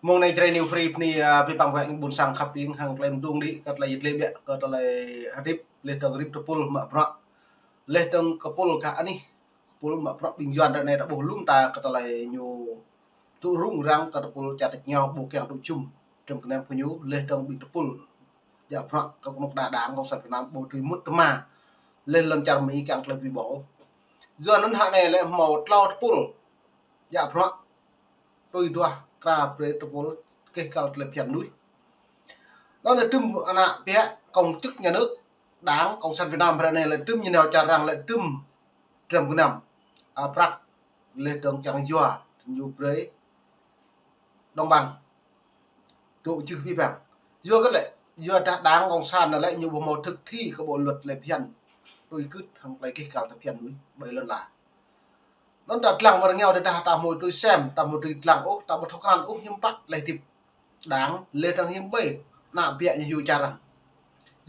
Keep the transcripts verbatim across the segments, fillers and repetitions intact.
Mông anai Jrai New Free bơni, a, abih bang wơ̆t ƀôn sang khăp ing hăng tơlơi mơdung đĭ kơ tơlơi yit lĕ ƀiă kơ tơlơi hơdip, laih dơ̆ng rĭm tơpul mă bruă. Laih dơ̆ng kơ pul gah anih, pul mă bruă ƀing Yuan ră anai ta ƀuh lŏm ta kơ tơlơi ñu tŭ rŭng răng kơ tơpul čar tač rơngiao ƀu kiăng tŭ jum dram gơnam kơ ñu, laih dơ̆ng ƀing tơpul djă bruă kơ kơnuk kơna Đảng Cộng sản Việt Nam ƀu dưi mŭt tơma laih lŏn čar Mi kiăng tơlơi bui ƀong ôh. Yua anŭn hă anai lĕ hmâo tlâo tơpul djă bruă tui duah kra brơi tơpul keh kăl tơlơi phiăn mơnuih. Anŭn lĕ tŭm ană biă công chức nhà nước Đảng Cộng sản Việt Nam ră anai lĕ tŭm ñu nao čar arăng lĕ tŭm dram gơnam, a, prăk laih dơ̆ng čang yua ñu brơi đồng bằng. Tŭ jưh abih bang. Yua hơget lĕ, yua dah Đảng Cộng sản anai lĕ ñu ƀu hmâo thực thi kơ bộ luật tơlơi phiăn tui gưt hăng tơlơi keh kăl tơlơi phiăn mơnuih ƀơi lŏn ala. Anŭn ta lăng ƀơi rơngiao tơdah ta hmâo tui sem, ta hmâo tui lăng ôh, ta ƀu thâo krăn ôh hiư̆m pă tơlơi hơdip Đảng, laih dơ̆ng hiư̆m ƀơi ană biă ñu yua čar arăng.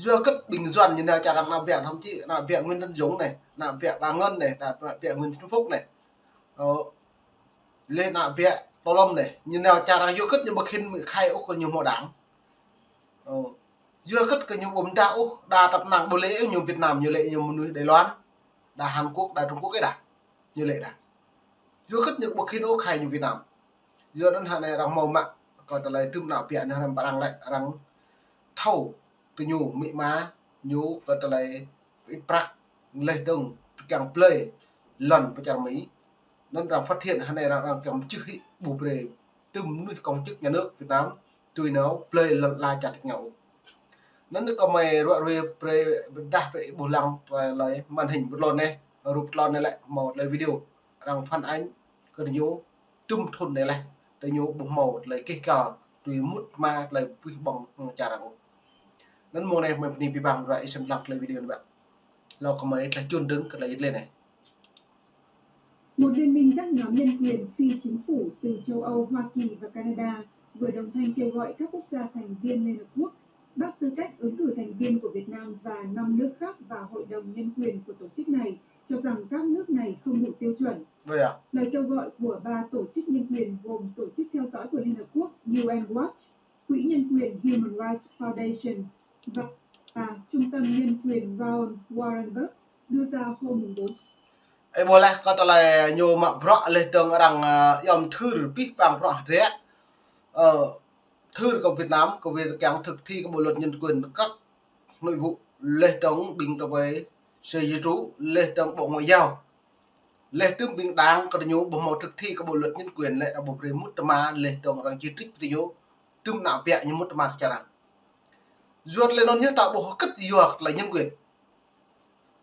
Yua hơget ƀing Yuan ñu nao čar arăng ană biă thậm chí ană biă Nguyễn Tấn Dũng anai, ană biă Bà Ngân anai, ană biă Nguyễn Xuân Phúc anai. Ơ, laih ană biă Tô Lâm anai, ñu nao čar arăng yua hơget ñu ƀu khĭn mă khai ôh kơ ñu hmâo Đảng. Ơ, yua hơget kơ ñu ƀu mơdah ôh, đa tăp năng ƀu lĕ ôh ñu Việt Nam, ñu lĕ ñu mơnuih Đài Loan, đa Hàn Quốc, đa Trung Quốc ih đa. Ñu lĕ đa. Yua hơget ñu ƀu khĭn ôh khai ñu Việt Nam. Yua anŭn hă anai arăng hmâo mă kơ tơlơi tŭm ană biă anai arăng ƀă arăng lĕ arăng thâo tơ ñu mĭ ma ñu kơ tơlơi pơit prăk laih dơ̆ng kiăng blơi lŏn pơ čar Mi. Anŭn arăng phát hiện hă anai arăng, arăng kiăng mơčưh hĭ ƀu brơi tŭm mơnuih công chức nhà nước Việt Nam tui nao blơi lŏn ala čar tač rơngiao. Anŭn kơmơi ruă ruai brơi pơdah brơi ƀuh lăng tơlơi màn hình pơtlon anai, rup pơtlon anai lĕ hmâo tơlơi video arăng phản ánh kơ ñu tŭm thŭn anai laih, tơ ñu ƀu hmâo tơlơi keh kăl tui mŭt tơma tơlơi bui ƀong hăng čar arăng ôh. Anŭn mông anai kơmơi bơni abih bang ruă ih sem lăng tơlơi video anai ƀă. Lâo kơmơi tơlơi čun dơ̆ng kơ tơlơi yit lĕ anai. Một liên minh các nhóm nhân quyền phi chính phủ từ châu Âu, Hoa Kỳ và Canada vừa đồng thanh kêu gọi các quốc gia thành viên Liên Hợp Quốc bác tư cách ứng cử thành viên của Việt Nam và năm nước khác vào Hội đồng Nhân quyền của tổ chức này, cho rằng các nước này không đủ tiêu chuẩn. Vậy à? Lời kêu gọi của ba tổ chức nhân quyền gồm Tổ chức Theo dõi của Liên Hợp Quốc, U N Watch, Quỹ Nhân quyền Human Rights Foundation và, và Trung tâm Nhân quyền Raoul Wallenberg đưa ra hôm mùng bốn. Ơ, ƀuh laih kơ tơlơi ñu mă bruă laih dơ̆ng arăng, ơ, yom thưr abih bang bruă hơdră. Ơ, thưr kơ Việt Nam, kơ Việt kiăng thực thi kơ bộ luật nhân quyền, các nội vụ, laih dơ̆ng ƀing tơpai, Sở Di trú, laih dơ̆ng Bộ Ngoại giao. Laih tŭm ƀing Đảng kơ ñu ƀu hmâo thực thi kơ bộ luật nhân quyền lĕ arăng ƀu brơi mŭt tơma laih dơ̆ng arăng chỉ trích tơ ñu tŭm ană biă ñu mŭt tơma kơ čar arăng. Yua tơlơi anŭn yơh ta ƀuh hơget yua kơ tơlơi nhân quyền.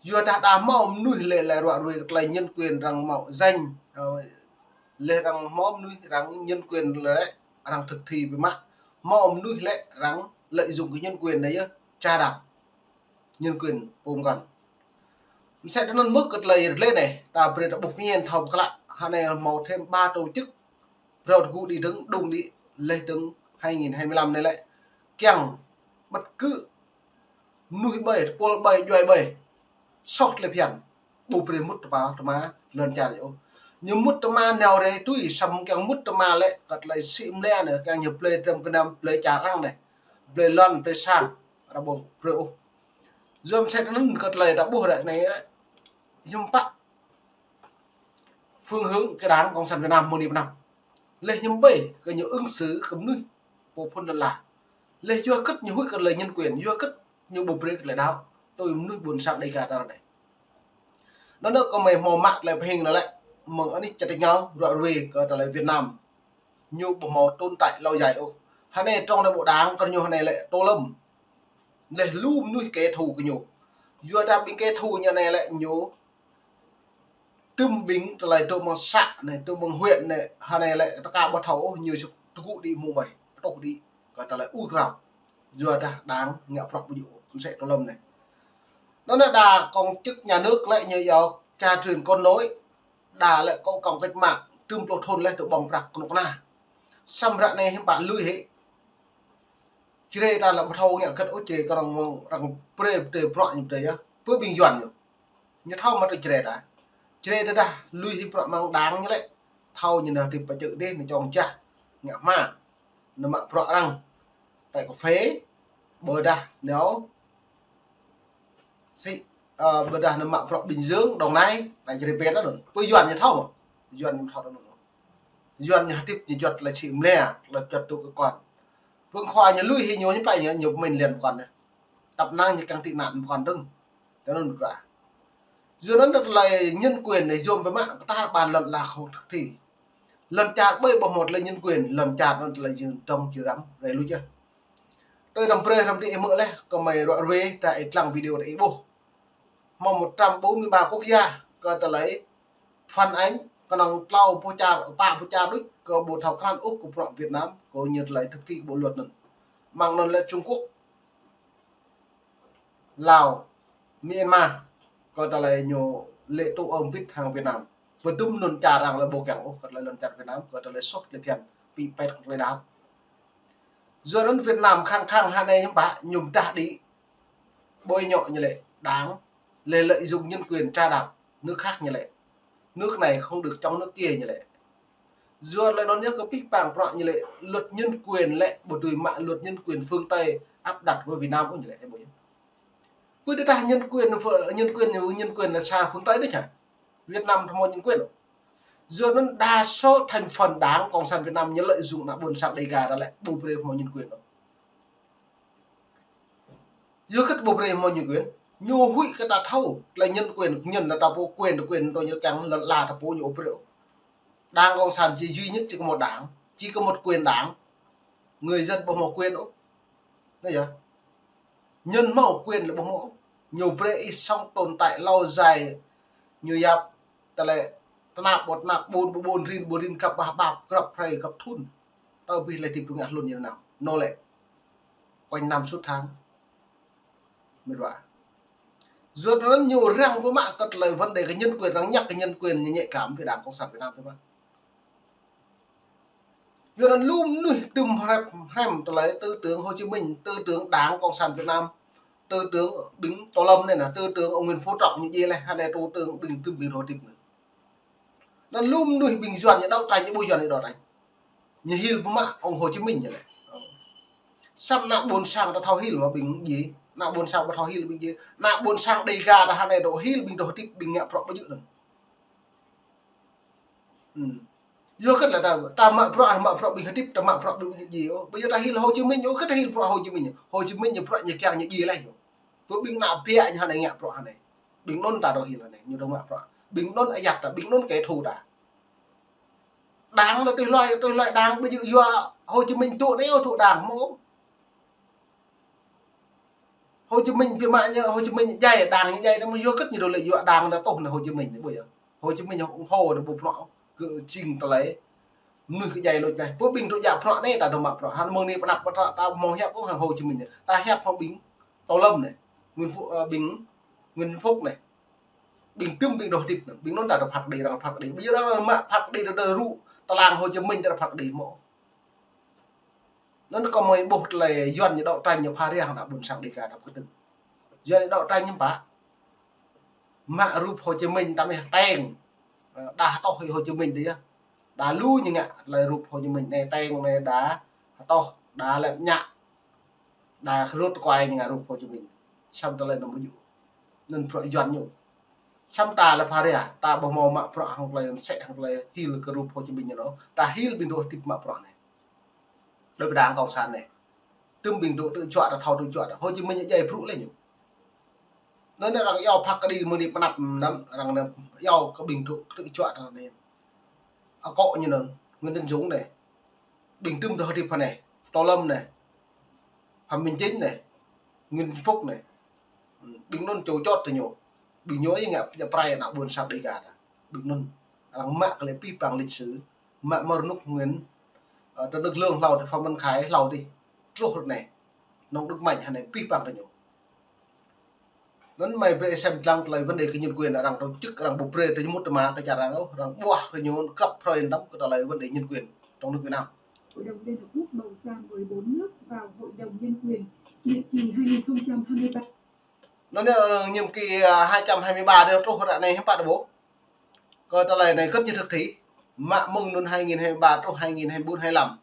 Yua dah đa hmâo mơnuih lĕ, lĕ ruă ruai kơ tơlơi nhân quyền arăng mă danh, ơ, laih arăng hmâo mơnuih arăng nhân quyền lĕ arăng thực thi biă mă. Hmâo mơnuih lĕ arăng lợi dụng kơ nhân quyền anai yơh, ča đao. Nhân quyền pôm kăn. Mơsĕ tơ anŭn mơ̆ kơ tơlơi yit lĕ anai, ta brơi ta ƀuh pơmĭn thâo pơklă, hă anai hmâo thêm ba tổ chức, brơi tơgŭ đĭ dơ̆ng, đung đĭ, laih dơ̆ng hai nghìn hai mươi lăm anai lĕ, kiăng bất cứ mơnuih ƀơi, tơpul ƀơi, djuai ƀơi, soh tơlơi phiăn, ƀu brơi mŭt tơpă tơma lŏn čar ôh. Ñu mŭt tơma nao rai tui, samơ̆ kiăng mŭt tơma lĕ, kơ tơlơi sĭ mlĕ anai, kiăng ñu blơi dram gơnam, blơi čar arăng anai, blơi lŏn, blơi sang, arăng ƀu brơi ôh. Yua mơsĕ tơ anŭn kơ tơlơi ta ƀuh ră anai, hiư̆m pă phương hướng kơ Đảng Cộng sản Việt Nam mơ̆ng anai pơ anăp. Laih hiư̆m ƀơi kơ ñu ứng xử kơ mơnuih pô phŭn lŏn ala. Laih yua hơget ñu huĭ kơ tơlơi nhân quyền, yua hơget ñu ƀu brơi kơ tơlơi đao tui mơnuih ƀôn sang Đêga ta ră anai. Anŭn kơmơi hmâo mă tơlơi pơhing anai lĕ, mơ̆ng anih čar tač rơngiao ruă ruai kơ tơlơi Việt Nam ñu ƀu hmâo tồn tại lâu dài ôh. Hă anai trong anai bộ đảng kơ ñu hă anai lĕ Tô Lâm. Laih lu mơnuih kẻ thù kơ ñu. Yua dah ƀing kẻ thù ñu anai lĕ ñu tŭm ƀing tơlơi dŏ mơ̆ng xã anai, dŏ mơ̆ng huyện anai, hă anai lĕ tơka ƀu thâo ôh ñu sŭk tơgŭ đĭ mơ̆ng ƀơi, pơtŏh đĭ kơ tơlơi ur krao. Yua dah đảng ngă prăk ƀu djơ̆, mơsĕ Tô Lâm anai. Anŭn đa công chức nhà nước lĕ ñu iâu cha truyền con nối, đa lĕ kơ công cách mạng, tơm pluh thŭn laih tơ ƀơ̆ng prăk kơnuk kơna. Samơ̆ ră anai hiư̆m pă lui hĭ. Jrai ta lĕ ƀu thâo ngă hơget ôh, Jrai kơ arăng mơ̆ng, arăng brơi, brơi bruă ñu brơi yơh. Pơ ƀing Yuan ñu. Ñu thâo mă tơ Jrai ta. Jrai tơdah lui hĭ bruă mơ̆ng đảng ñu lĕ. Thâo ñu nao tui pơ čư̆ dih, ñu čong čah. Ngă hma. nao mă bruă arăng. Pĕ kơphê, ƀôdah nao sĭ, ơ, ƀôdah nao mă bruă Bình Dương, Đồng Nai, anai jrê pet anŭn. Pơ Yuan ñu thâo mơ̆? Yuan ñu thâo anŭn. Yuan ñu hơdip ñu juăt tơlơi sĭ mlĕ, tơlơi juăt tŭ kơ kơkuan. Pơ̆ng khua ñu lui hĭ ñu ñu pă ñu, ñu pơmĭn lian pơkŏn anai. Tăp năng ñu kiăng tị nạn pơkŏn dơ̆ng. Tơ anŭn ƀu djơ̆. Yua anŭn tơlơi nhân quyền anai yôm biă mă, pơtă ƀan lŏn ala không thực thi. Lŏn čar ƀơi ƀu hmâo tơlơi nhân quyền, lŏn čar anŭn tơlơi jing dŏng jơrăm, rai luč yơh. Tui đăm brơi hrŏm tơ ih hmư̆ laih, kơmơi ruă ruê, ta ih lăng video ta ih ƀuh. Hmâo một trăm bốn mươi ba quốc gia, kơ tơlơi phản ánh, kơnơ̆ng klâo pluh čar, pă pluh čar đôč, kơ ƀu thâo krăn ôh kơ bruă Việt Nam, kơ ñu tơlơi thực thi bộ luật anŭn. Mơ̆ng anŭn lĕ Trung Quốc, Lào, Myanmar, kơ tơlơi ñu lĕ tŭ ơm bit hăng Việt Nam. Pơdŭm anŭn čar arăng lĕ ƀu kiăng ôh, kơ tơlơi lŏn čar Việt Nam, kơ tơlơi soh tơlơi phiăn, pĭ pet kơ tơlơi đaŏ. Yua anŭn Việt Nam khăng khăng hơnai hiư̆m pă, ñu pơdah đĭ, bôi nhọ ñu lĕ, đảng, lĕ lợi dụng nhân quyền tra đạp, nước khác ñu lĕ. Nước này không được chống nước kia ñu lĕ. Yua tơlơi anŭn yơh kơ pĭ păng bruă ñu lĕ luật nhân quyền lĕ ƀu dưi mă luật nhân quyền phương Tây áp đặt với Việt Nam ôh ñu lĕ, ƀu yơh. Pơ tơdah nhân quyền, nhân quyền, nhân quyền là xa phương Tây đôč hă? Việt Nam hmâo nhân quyền. Yua anŭn đa số thành phần Đảng Cộng sản Việt Nam ñu lợi dụng ană ƀôn sang Đêga ta lĕ ƀu brơi hmâo nhân quyền ôh. Yua kơ ƀu brơi hmâo nhân quyền, ñu huĭ kơ ta thâo, tơlơi nhân quyền, nhân là ta pô quyền, ta quyền, ta ñu kiăng lŏn ala ta pô ñu ƀu brơi ôh. Đảng Cộng sản chỉ duy nhất chỉ có một đảng, chỉ có một quyền đảng. Người dân ƀu hmâo quyền ôh. Anai yơh. Nhân hmâo quyền lĕ ƀu hmâo ôh. Ñu brơi ih sống tồn tại lâu dài, ñu yap tơlơi tơnap ƀu tơnap, ƀun ƀu ƀun, rin ƀu rin, găp bah bap, grăp hrơi, găp thŭn. Tơ ƀing lĕ tip ngă hlŭn ñu nao. Anŭn lĕ quanh năm suốt tháng. Mĭt wa. Yua anŭn ñu răng pơmă kơ tơlơi vấn đề kơ nhân quyền, arăng nhắc kơ nhân quyền ñu nhạy cảm với Đảng Cộng sản Việt Nam pơmă. Yua anŭn lu mơnuih tŭm hrĕp hrĕm tơlơi tư tưởng Hồ Chí Minh, tư tưởng Đảng Cộng sản Việt Nam, tư tưởng ƀing Tô Lâm anai nă, tư tưởng ông Nguyễn Phú Trọng ñu djai laih, hơnai tư tưởng ƀing tŭm ƀing rô tip anŭn. Anŭn lu mơnuih ƀing Yuan ñu đấu tranh, ñu ƀu Yuan ñu đấu tranh. Ñu hil pơmă ông Hồ Chí Minh ñu lĕ. Samơ̆ ană ƀôn sang ta thâo hil mơ̆ ƀing djai, ană ƀôn sang ƀu thâo hil ƀing djai, ană ƀôn sang Đêga ta hơnai dŏ hil ƀing dŏ tip ƀing ngă bruă ƀu djơ̆ anŭn. Yua kơ lĕ ta, ta mă bruă, mă bruă ƀing hơdip, ta mă bruă ƀing djai ôh. Ƀu yơh ta hil Hồ Chí Minh ôh, kơ ta hil bruă Hồ Chí Minh. Hồ Chí Minh ñu bruă ñu kiăng ñu djai laih. Pơ ƀing ană biă ñu hơnai ngă bruă hơnai. Ƀing anŭn ta dŏ hil hơnai, ñu dŏ mă bruă. Ƀing anŭn ayăt ta, ƀing anŭn kẻ thù ta. Đảng lĕ tui hluai, tui hluai đảng ƀu djơ̆ yua Hồ Chí Minh tŭ anai ôh, tŭ đảng mơ̆. Hồ Chí Minh biă mă ñu, Hồ Chí Minh djai, đảng ñu djai, anŭn mơ̆ yua kơ ñu dŏ lĕ yua đảng ta tŭ anai Hồ Chí Minh anai ƀu yơh. Hồ Chí Minh ủng hộ anai ƀu bruă, kơ jing tơlơi mơnuih kơ djai lôč laih. Pơ ƀing dŏ djă bruă anai ta dŏ mă bruă. Hăng mơ̆ng anai pơnăp ta, ta hmâo hiăp ôh hăng Hồ Chí Minh anai. Ta hiăp hăng ƀing Tô Lâm anai, Nguyễn Phú, ơ, ƀing Nguyễn Phúc anai. Ƀing tŭm ƀing dŏ tip anŭn. Ƀing anŭn ta dŏ phat kơđi, arăng phat kơđi. Ƀu djơ̆ arăng mă phat kơđi ta dŏ rŭ tơlang Hồ Chí Minh ta dŏ phat kơđi mơ̆. Anŭn kơmơi ƀuh tơlơi Yuan ñu đấu tranh ñu pha răng ană ƀôn sang Đêga ta pơkơtưn. Yuan ñu đấu tranh ñu pă. Mă rup Hồ Chí Minh ta mơ̆ teng. Ơ, đa hơtŏh Hồ Chí Minh tơ yơh. Đa lu ñu ngă tơlơi rup Hồ Chí Minh anai teng anai đa hơtŏh, đa lĕ ñă. Đa rut tơkuai ñu ngă rup Hồ Chí Minh. Samơ̆ tơlơi anŭn ƀu djơ̆. Anŭn bruă Yuan ñu. Samơ̆ ta lĕ pha răng, ta ƀu hmâo mă bruă hăng tơlơi mơsĕ hăng tơlơi hil kơ rup Hồ Chí Minh ñu anŭn. Ta hil ƀing dŏ tip mă bruă anai. Đối với Đảng Cộng sản anai. Tŭm ƀing dŏ tơčuă ta thâo tơčuă ta. Hồ Chí Minh ñu djai brŭ laih ñu. Anŭn arăng iâu phat kơđi mơ̆ng anai pơnăp năm, arăng anai iâu kơ ƀing dŏ tơčuă ta anai. Akŏ ñu anŭn, Nguyễn Tấn Dũng anai. Ƀing tŭm dŏ tip hơnai, Tô Lâm anai. Phạm Minh Chính anai. Nguyễn Phúc anai. Ƀing anŭn čô čot tơ ñu. Ƀing ñu ih ngă pơjăp prai ană ƀôn sang Đêga ta. Ƀing anŭn arăng mă kơ lĕ pĭ păng lịch sử, mă mơ̆ rơnŭk Nguyễn, ơ, tơ nước Lương hlâo adih, Phạm Minh Khải hlâo adih. Truh ră anai. Nông Đức Mạnh hơnai pĭ păng tơ ñu. Anŭn mơi brơi sem lăng tơlơi vấn đề kơ nhân quyền arăng tổ chức arăng ƀu brơi tơ ñu mŭt tơ mă kơ čar arăng ôh, arăng ƀuah tơ ñu krăp hrơi năm kơ tơlơi vấn đề nhân quyền trong nước Việt Nam. Hội đồng Liên Hợp Quốc bầu ra mười bốn nước vào Hội đồng Nhân quyền nhiệm kỳ hai nghìn không trăm hai mươi ba. Anŭn yơh, nhiệm kỳ, à, hai trăm hai mươi ba dŏ truh ră anai hiư̆m pă ta ƀuh. Kơ tơlơi anai kơt ñu thực thi. Mă mơ̆ng anŭn hai nghìn hai mươi ba truh hai nghìn hai mươi bốn hai mươi lăm.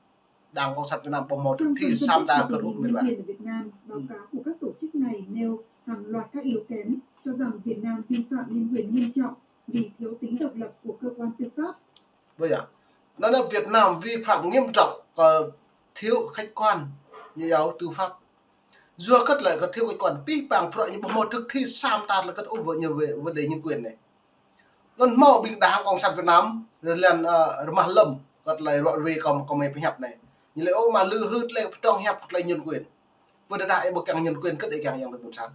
Đảng Cộng sản Việt Nam ƀu hmâo thực thi samơ̆ ta kơ ƀu mĭn ƀă. Trong phần phân tích của Bộ Chính trị nhân quyền ở Việt Nam, báo cáo của các tổ chức này nêu hàng loạt các yếu kém cho rằng Việt Nam vi phạm nhân quyền nghiêm trọng vì thiếu tính độc lập của cơ quan tư pháp. Ƀơi yơh. Anŭn Việt Nam vi phạm nghiêm trọng kơ thiếu khách quan như yếu tư pháp. Yua kơ tơlơi kơ thiếu khách quan, pih pang prăk ñu ƀu hmâo thực thi samơ̆ ta tơlơi kơ ôh với ñu về vấn đề nhân quyền anai. Anŭn hmâo ƀing Đảng Cộng sản Việt Nam, lĕ, ơ, rơmah lơ̆m, kơ tơlơi ruă ruê kơ, kơ mơi pơhiăp anai. Ñu lĕ ôh mă lư hưt lĕ pơtong hiăp tơlơi nhân quyền. Pơ đah đah ih ƀu kiăng nhân quyền kơ ih kiăng yang ƀôn sang.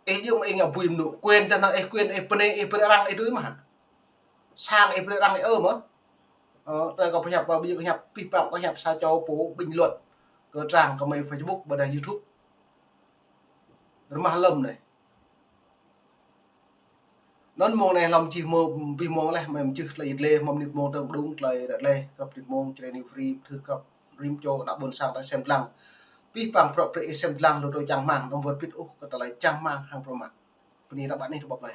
Ih jing ih ngă bui mơnŭ quyền ta nao ih quyền ih pơnê ih pơnê arăng ih tui mă. Sang ih pơnê arăng ih ơ mă. Ơ, tơlơi kơ pơhiăp, ƀu djơ̆ kơ hiăp pih pang kơ hiăp sa čô pô bình luận kơ trang kơ mơi Facebook ƀôdah YouTube. Rơmah lơ̆m anai. Anŭn mông anai lơ̆m čih mơ̆, pih mông laih, mơi mơčih tơlơi yit lĕ, mơ̆ng mơnit mông tơm đung tơlơi ră lĕ, krăp mơnit mông, Jrai New Free, thư krăp rĭm čô ană ƀôn sang ta sem lăng. Pih pang prăk prĕ sem lăng, lu tui čang rơmang, anăm wơr bĭt ôh kơ tơlơi čang rơmang hăng prơmă. Bơni ră ƀă anih tơƀăp lơi.